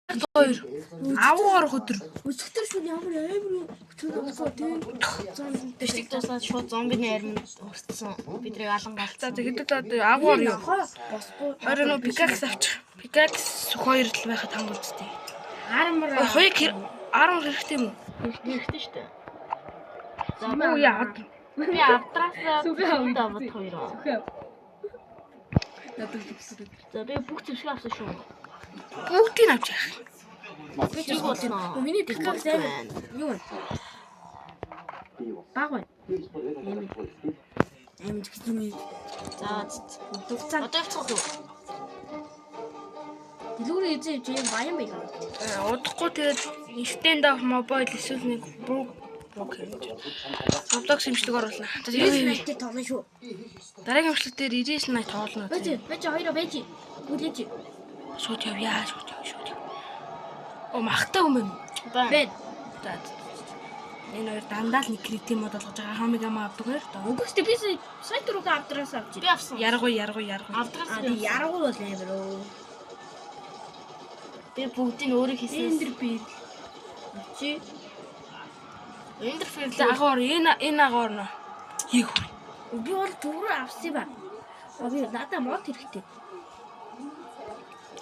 Хоёр. Авуу орох өдөр. Өчигдөр шүн ямар амар хүчтэй болсон тийм. Зомби. Бичлэг дуусаад шууд зомбиний арминд өртсөн. Бидрийг алан галцсан. За тэгэхэд одоо авуу ор юу? Босгүй. Хоёр нөө pickaxe авчих. Pickaxe хоёр л байхад хангалттай. Армор. Хоёр армор хэрэгтэй юм уу? Хэрэгтэй шүү дээ. За Оо яа. би авдраасаа сүхээ аваад хоёр. За би бүх зэвсэг авсан шүү. Бүгдийг авч яах. Би чиг болно. Миний pickaxe амар юу вэ? Баг байна. Амар гэсэн юм. За Дугцаа. одоо явцгаах уу? Дэлгүүрийн эзэн чи юм баян байлаа. Удахгүй тэгээд Stand Up Mobile эсвэл нэг Brook гэж. Roblox имжлэг оруулна. За Ирээс тэгээд найтыг тоглоно шүү. дараагийн имжлэг дээр 99 найт тоглоно. Бэж бэж хоёроо бэж. Хүлээж. Шууд явъя, шууд яв, шууд яв. О махтай юм байна. Байна. Бэн. За. Энэ хоёр дандаа л нэг кредит мод болгож байгаа. Хамиг амаа авдаг хоёр. Үгүй шүү дээ би сая түрүүхэн авдраас авч Би авсан. Яргуй, яргуй, яргуй. Авдраас Аа би тий авсан. яргуу бол амар өө. Би бүгдийг өөрөө хийсэн. Эндэр би. Чи Эндерфилд За агоор энэ агоор нөө. Хийх үү. би бол түрүү авсан юм ба. Аа би надаа мод хэрэгтэй.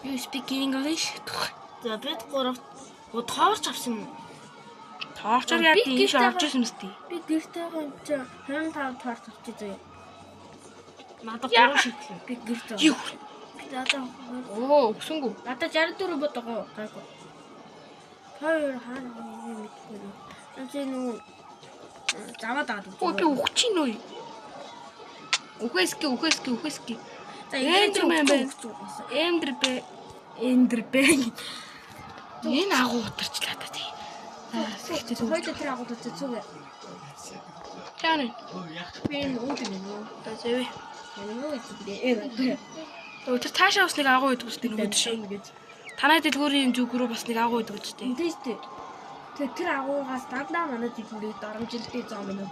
You speak English? За бид гуравт тоорч авсан юм. Тоорчор яа Би тийш гэртээ орж ирсэн мэт. Би гэртээ байгаа юм чи 25 торт авчи заяа. Надад гурван шийдлээ. Би гэртээ. Хийх үү. Би надаа Оо, өгсөнгүү. надад 64 бод байгаа. Гайгүй. Хоёр хаана юм мэдгүй. Энд чи нүү заваад аваад. Өө би өгч ийн үү? Үхээски, үхээски, үхээски. За Эндермен байна. Эндер бэ. Эндер бэ. Энэ агуу утарчлаа та тий. Хоёр тэр агуу төцөө зүг. Чаана. Би энэ үүд юм уу? За зэвэ. Энэ үү гэдэг. Өө тэр цаашаа бас нэг агуу идэг үстэй нөгөө жишээ. гэж. Танай дэлгүүрийн зүг рүү бас нэг агуу идэг үстэй. Мэдээж үү. Тэр тэр агуугаас дандаа манай дэлгүүрийг доромжилтыг зам юм.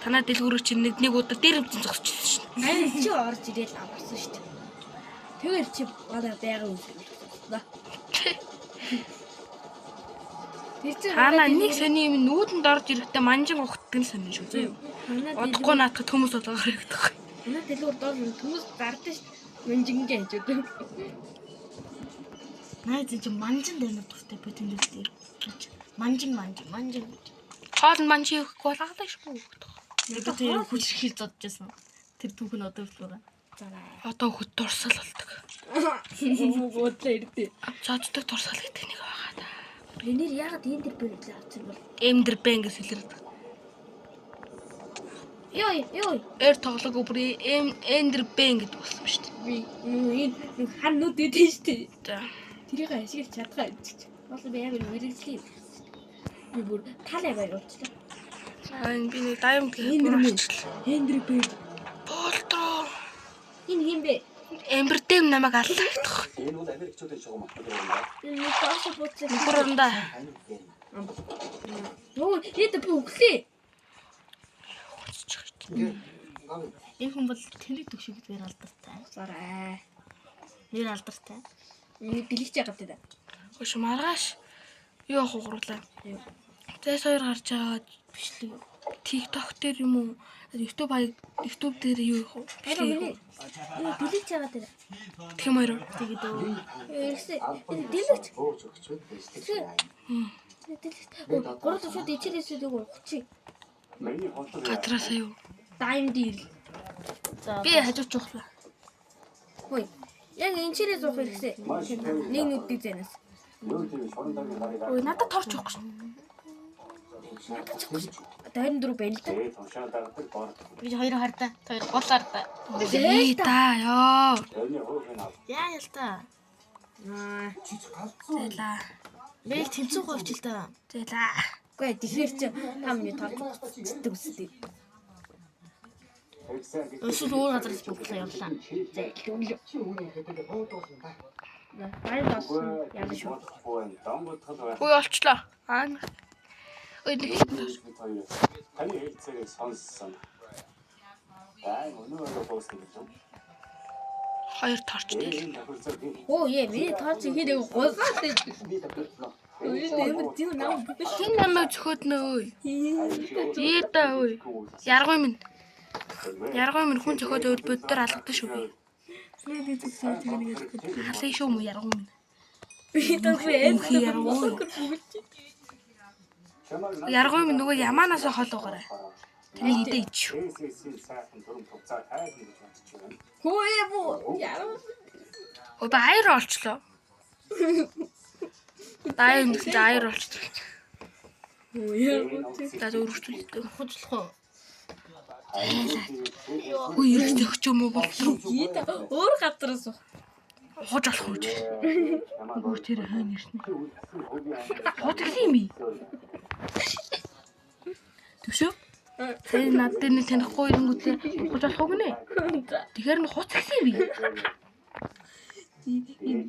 Танай дэлгүүрийг чинь нэг нэг удаа дээр өмцөн зогсчихсон шин. Харин чи орж ирээд аварсан шүү дээ. Тэгэхээр чи манай байга үсгэж байна. Тэр чинь Танаа нэг сони юм нүүдэнд орж ирэхдээ манжин ухтдаг нь сонин шүү зөө. манай Удахгүй наадахад хүмүүс болгоор харагдах. манай дэлгүүр доор хүмүүс зардсан шүү дээ. Манжингээ хийж өгдөг. Найз энэ чи манжинд амар дуртай би тэмдэглээ. Манжин манжин манжин. Хоол нь манжин өгөхгүй бол агалаа шүү. Надад тэр хүч хэрхэл зодж байсан. Тэр түүх нь одоо хүртэл байгаа. Одоо хөт дурсал болдог. Гоодлоо ирдээ. Зоддог дурсал гэдэг нэг байгаа да. Энээр яагаад энэ дэр бэрэл авсан бол? Эмдэр бэн гэж хэлэрдэг. Йой, йой. Эр тоглоог бүр эм эндер бэн гэдэг болсон шүү дээ. Би нүү энэ нэг хан нүд идэв шүү дээ. За. Тэрийг ашиглаж чадгаа гэж. Бол би амар мэрэгжлийн. Би бүр тал аваа явуулчлаа. За энэ би нэг diamond гэх Эндер бүр мэн. орчлоо. Эндэр бэр. Болдроо. Энэ хин бэ? Эмбердэм намайг аллаа гэдэг. Энэ бол Америкчуудын шугам байна. Энэ нэг доош буцсан. Нөхөр орондоо. Нөө, энэ би өглөө. Энэ хүн бол тэнэг төгшөө гэдгээр алдартай. Зарай. Нэр алдартай. Энэ дэлгэж яагаад гэдэг. Хөш маргааш юу авах угруулаа. Зайс хоёр гарч байгаа Бичлэг. TikTok дээр юм уу? YouTube хаяг YouTube дээр юу их вэ? Харин миний энэ дэлгэж яагаад гэдэг. Тэгэх юм хоёр. Тэгээд өө. Ерөөсөө энэ дэлгэж. Бууж өгч бэлтгэж байна. Дэлгэж. Гурав шууд ичээлээс нэг ухчих. Миний хотод Газраасаа юу? Даймд ирэл. За Би хажууч явахлаа. Хөөе. Яг энэ чирээ зуух хэрэгсээ. Нэг нүдийг зэнэс. юу тийм шорон даргийн гарыг Ой надад торч явах гэж. Надад ч 24 байна л да. тэгээд тушаа дагдаг бор. би хоёр хардаа. Хоёр гол хардаа. Эй та ёо. Тэрний хувийг нь авах. Яа ял та. Аа. Зайлаа. Би л тэнцүү говьч л та. Зайлаа. Үгүй тэгэхээр чи та миний торч цэцдэг үстэй. Эсвэл өөр газараас буглаа явлаа. Зайлгүй. Чи үүний хэдэг буудуулсан та. Баяр болсон. Яна шүү. Донгодтол байх. Ой олчлоо. Аа. Ой нэг Бид хоёр таны хэлцээрийг сонссон. Дай өнөө өрөө дуусна гэж юм. Хоёр торчтой л. Оо яа, миний торч ихэд нэг гулгаад байж. Өөр ямар зүү нам. Хин намайг зөхөд нөө ой. Ийда ой. Яргуй минь. Яргуй минь хүн зөхөд өвөл боддоор алгадаг шүү би. Алыг шүү мө яргуй минь. Би тоо Үхий яргуй. Яргуй минь нөгөө ямаанаас хол угаарай. Тэрийг идэ ич. Хөө яа буу. Яруу. Өө би аяр олчлоо. Даяар гэсэн чинь аяр олчлоо. Хөө яруу. За зөв өргөжлөлтөө. Хужлах уу? Хөө ирэх зөгч юм уу болов Ийда өөр газараас уу. ухаж болох уу гэж. Өөр тэр хойно ирсэн. Худагсан юм би. Төвшөө. Тэр над дээр нэг танихгүй ирэнгүүтлээ ухаж болох уу гинэ? Тэгэхээр нь хуцагсан юм би.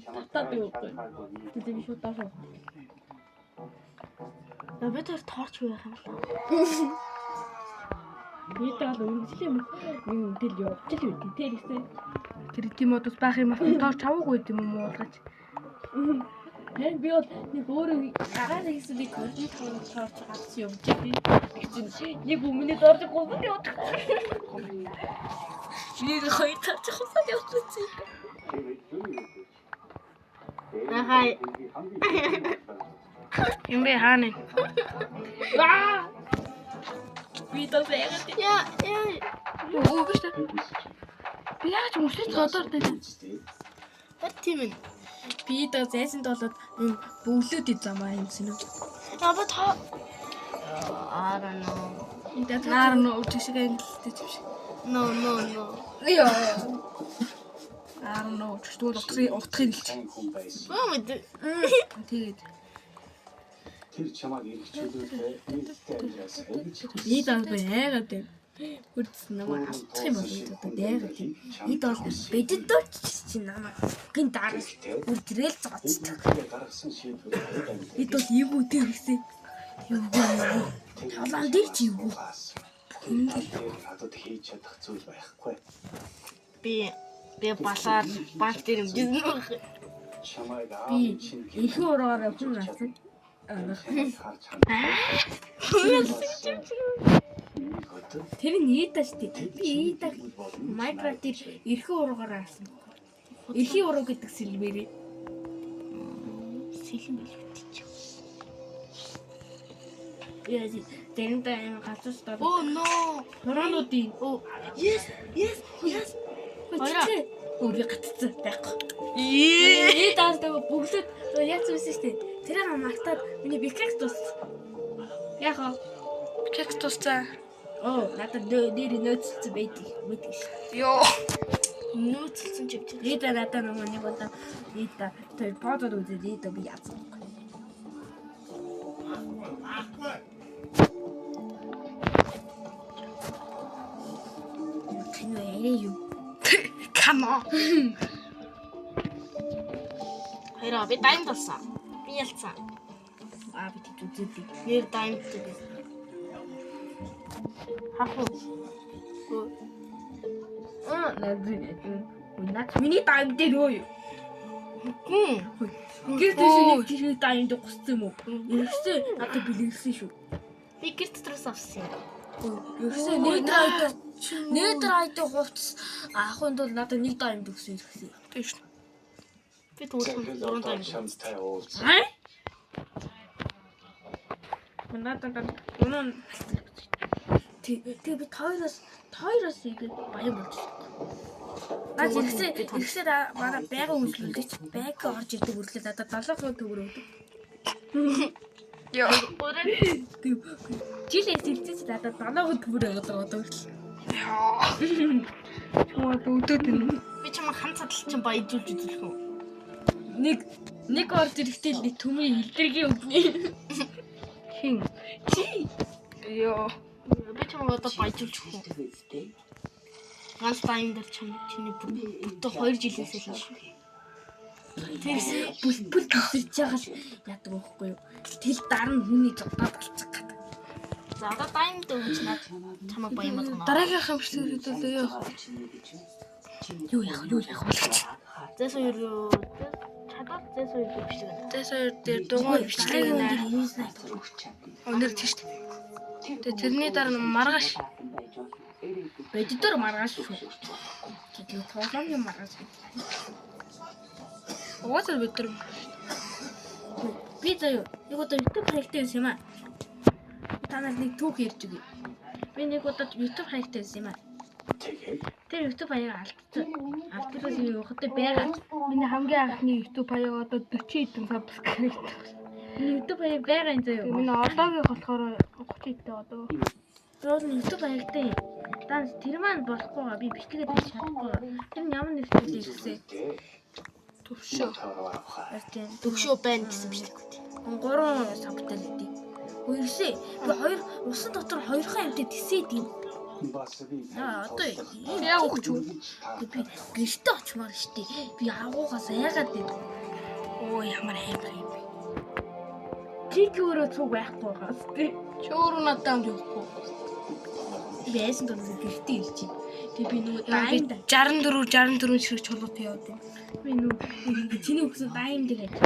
Татаад юу вэ? Тэгээ би шууд даашаа. За бид хоёр торч байх юм л. Би таал үнэхээр юм. Нэг үнтэл явж л үгүй тэр ихсэн. Тэр тийм одос байх юм аа тоор чавуугүй юм уу уулгаж. Харин би бол нэг өөрөө гараар хийсэн би коридор торч гарч явж би. Тэгсэн нэг өмнө дорж гомд явдаг. Нэг хоёр торч хусаад явчихсан. Ахай. Юм бэ хаана? Ваа! Би тоо яагаад Яа, яа. Өө биш үү? Би яаж мөслөж зодоор дээ. Бат тийм ээ. Би тоо зайсан толоод юм бөглөөд замаа юмсан үү? А бат хаа. I don't know. Наар нөө чишиг англитэй юм шиг. No, no, no. Яа. Наар нөө тэгвэл утгыг утгыг хэлчих. Мөө мэд. Тэгээд Тэр чамайг эрх чөлөөтэй нийттэй амьдраас аяж Би тоо яагаад вэ? Хүрдсэн намайг алдчих юм бол одоо яагаад юм? Эд бол бидэд дооч чи намайг гин дараа бүр тэрэл зооцдог. гаргасан шийдвэр амьд. Эд бол эвгүй тэр ихсэн. Юугүй юугүй. Толон дээр чи юугүй. Тэр надад хийж чадах зүйл байхгүй. Би балаар банк дээр өмжсөн байх. Чамайг Би аав чинь энэхүү ураагаар хүн авсан. харж хандсан. Тэр нь Ида шүү дээ. Би Ида Minecraft дээр эрхэн уруугаар авсан. Эрхийн уруу гэдэг сэлмээрээ. Сэлэн бэлгэтэж. Яа заримдаа амар галзууч доо. Oh no. Хураануудын Oh yes, yes, yes. Хоёроо. Өөрийг гатцсан байхгүй. Ее. Ида бас тэгээ бөглөөд яац байсан шүү дээ. Тэрийг мартаад миний бикэкс дууссан. Яг аа. кекс тусцаа. Оо надад нэр нөөцлсөн байдаг байдаг шүү. Йоо. Нөөцлсөн ч юм. Ида надад нөгөө нэг удаа Ида тэр подод үзээд Ида би яасан. Кино яриа юу? Come on. Хоёроо би даймд болсон. Би ялцсан. Аа би тийч үзээд. Нэр даймд байсан. Хах уу. Аа надад наад миний дайм дээр өө юу? Хм. Гэр дэш нэг тэр дайм дээр гуссан юм уу? Ерөөсөө надад бэлгэлсэн шүү. Би гэр дотроос авсан юм. Ерөөсөө Netherite хувцас авахын тулд надад нэг дайм өгсөн ерөөсөө. Тийм шүү. Би дөрвөн дөрвөн дайм. Чамтай уулз. Аа? Надад өнөө Тэг би тойроос ингэ баян болж байна. Наад ихсээ манай байга үйлчлүүлээч байг орж ирдэг үрлээ надад 700 төгрөг өгдөг. Йоо. Жилээс хэлцээч надад 700 төгрөг өгдөг одоо хүртэл. Чамаа өвдөд байна. Би чамайг хан цадал чинь баяжуулж үзүүлэх үү? Нэг орж ирэхдээ л нэг төмрийн хилдэргийн өгнө. Хин. Чи Йоо. Би чамайг одоо баяжуулж өгөх үү? Ганц дайм дээр чам чиний бүтэн 2 жилээс л шүү. Тэрсэн бүл бүл төвсөрч байгаа л яадаг байхгүй юу? Тэл дараа нь хүний зодоод алчих гэдэг. За одоо дайм дээр өгч над чамайг баян болгоно. Дараагийнх юм шиг хэдүүлээ яах вэ? Юу яах юу яах вэ гэж. Зэс хоёр чадвал зэс хоёр дээр бичлэг байна. Зэс хоёр дээр дугуй бичлэг нэ. Өнөр тийш. Тэгээ тэрний дараа маргааш Бодитоор маргааш шүү. Тэгээ тоглоомын маргааш. Угаасаа бид нар Би заяа нэг удаа YouTube хаягтай байсан юм аа. Та нар нэг түүх ярьж өгье. Би нэг удаа YouTube хаягтай байсан юм аа. Тэгээд Тэр YouTube хаяг алдсан. Алдсан юм явахтай байгаа. Миний хамгийн анхны YouTube хаяг одоо 40 хэдэн subscribe. Миний YouTube хаяг байгаа юм заяа. Миний одоогийн болохоор 30 хэдтэй одоо. Би бол YouTube хаягтай. Данс тэр маань болохгүй би бичлэгээ хийж чадахгүй. Тэр нь ямар нэртэй ирсэн. Төвшөө. Тийм. Төгшөө байна гэсэн бичлэг үү. 3 сабтай л дээ. Үерсээ. Би хоёр усан дотор хоёрхан юмтай тэсээд юм. Бас би Аа одоо Яг өгч үү? би гэртээ очимоор штэ. Би агуугаас яагаад вэ? Оо ямар аймар юм бэ? Чиг өөрөө цуг байхгүй байгаас тий. Чи өөрөө надад амж өгөхгүй. Би айсан дундаас гэртээ ирж байна. Тэгээ би нөгөө Яа, би дайм 64 64 ширхэг чулууд яваад байна. би нөгөө чиний өгсөн дайм дээр яаж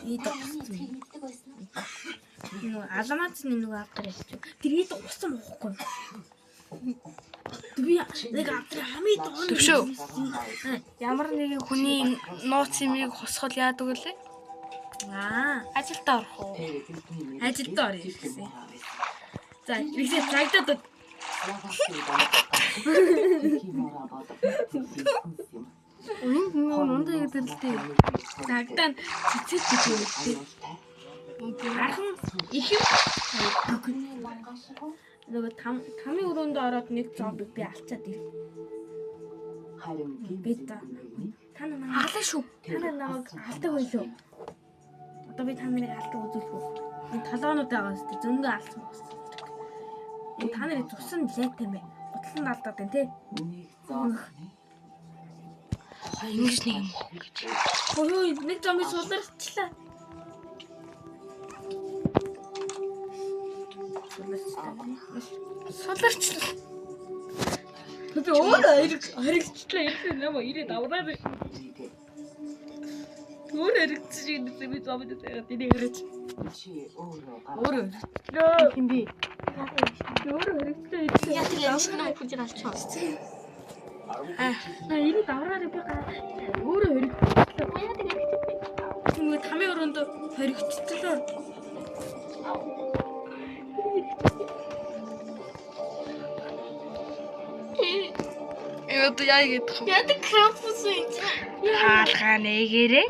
ийд усан. Нөгөө аламаацны нөгөө автар ярьж. Тэр ийд усан уухгүй. Би нэг автар хамгийн дуун. Төвшөө. Ямар нэгэн хүний нууц юмыг хусгал яадаг лээ? Аа, Ажилдаа орох уу? ажилдаа орё гэсэн. За, ихсээ цагдаад Энд нөгөө ундаа гэдэг л дээ. цагдаа нь цэцэг гэж юм тий. Архан их юм. Нөгөө там тамийн өрөөндөө ороод нэг зомби би алчаад ир. Би та та нар намайг Хаалаа шүү. та нар намайг алдаг байлоо. Одоо би та нарыг алдаг үзүүлэх үү? Энэ толгоонууд байгаа зү зөндөө алсан байна. Энэ та нарыг цусан лайтай юм байна. Гутлан алдаад байна тий. Ингэж нэг юм уу гэж. Хөөе нэг зомби суларчлаа. Суларчлаа. Суларчлаа. Би өөрөө хоригчлаа ирсэн юм уу? Ирээд авраарай. Өөрөө хоригдсон шиг нэгсэн би зомби дээр энийг хараач. Өөрөө хоригдлоо. Хин би. Би өөрөө хоригдлоо ирсэн. Яа тэгээ ямар нэг хүнээр алчихсан. На ирээд авраарай би өөрөө хоригдлоо. Яа тэгээ Нөгөө тамийн өрөөнд хоригдчихлоо. Э одоо яа гэдэг вэ? Яа тэг крампус юм чи. Хаалгаа нэгэрээ.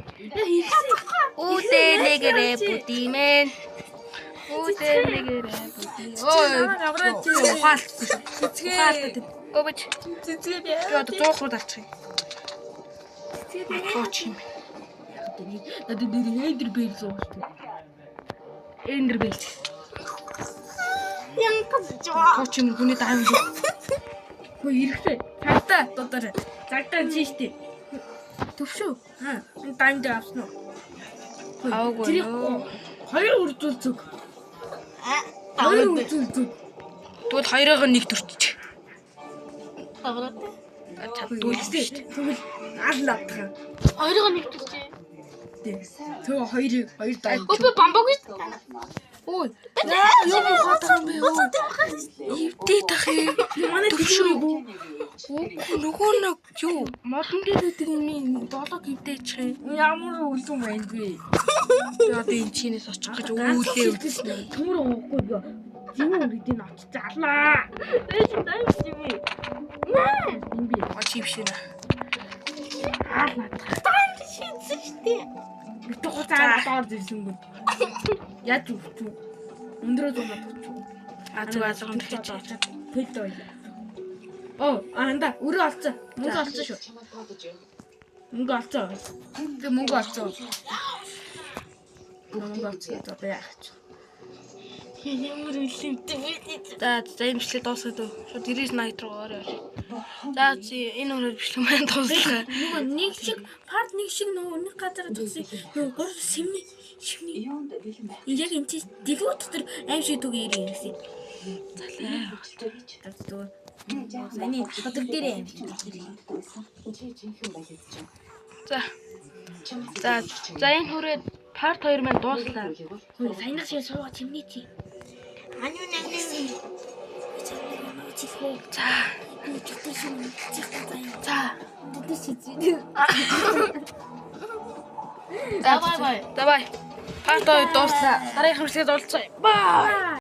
Үүдээ нэгэрээ бүдимэн. Үүдээ нэгэрээ бүдим. Ой, авраач. ухаалцсан. Цэцгээ. Өвөж. Цэцгээ Би одоо 100 хурд алчих юм. Цэцгээ. Цооч юм. Надад нэр хендер бэл зууш. Эндэр бэлж. Янга жоо. Цооч юм хүний дайм шүү. Хөө ирэхтэй. Цагдаа дуудаарай. Цагдаа чи штэ. Төвшөө. Аа, энэ дайм дээр авсан уу? Аваагүй. Тэрийг хоёр үржүүл зүг. Хоёр үржүүл зүг. Тэгвэл хоёрыг нэг төрчих. Авраад. Чаддгүй л шүү дээ. Тэгвэл ал надах. Хоёрыг нэг төрчээ. Төө хоёрыг хоёр дайм. Өө би бамбаг шүү. Ой. Юу ухаад байгаа юм бэ? Эвдээ тах юм. Манай Төвшөө. Үгүй нөгөө нэг юу модон дээр байдаг юм долог эвдээчих юм. Ямар үлдэн байна бэ? Би одоо энэ чинээс очих гэж үүлээ үзсэн. Төмөр уухгүй би. Зинүү гэдэг нь очиж аллаа. Ээж дайм чи би. Энэ би Очи биш нэ. аал надах. Шийдсэн шүү дээ. Битүү хуцаа доор зэрсэнгүү. Яаж өгч үү? Өндрөө зунаад өгч үү? А зүг азган тэгэж. Тэгэл байлаа. Оо, анда өрөө олцсон. Мөнгө олцсон шүү. Мөнгө олцсон. Тэг мөнгө олцсон. Мөнгө олцсон. Одоо яах вэ? Ямар үлэмтэй бэ? За за энэ бичлэг дуусгая дөө. Шууд 99 night руу орё. За энэ өрөө бичлэг маань дуслаа. Нөгөө нэг шиг парт нэг шиг нөгөө нэг газар зогсон. Нөгөө гур сэмний шимний. Яг энэ чи дэлгүүр дотор аим шиг түг ирээ ирсэн. Залаа. За зүгээр. Саяны бодог дээрээ юм. За. За за энэ хүрээд part 2 маань дууслаа. Саянах шиг суугаа чимний чи. Аню наню. За. За. За бай бай. За бай. Part 2 дууслаа. Дараагийн хэсгээд уулзъя. Бай.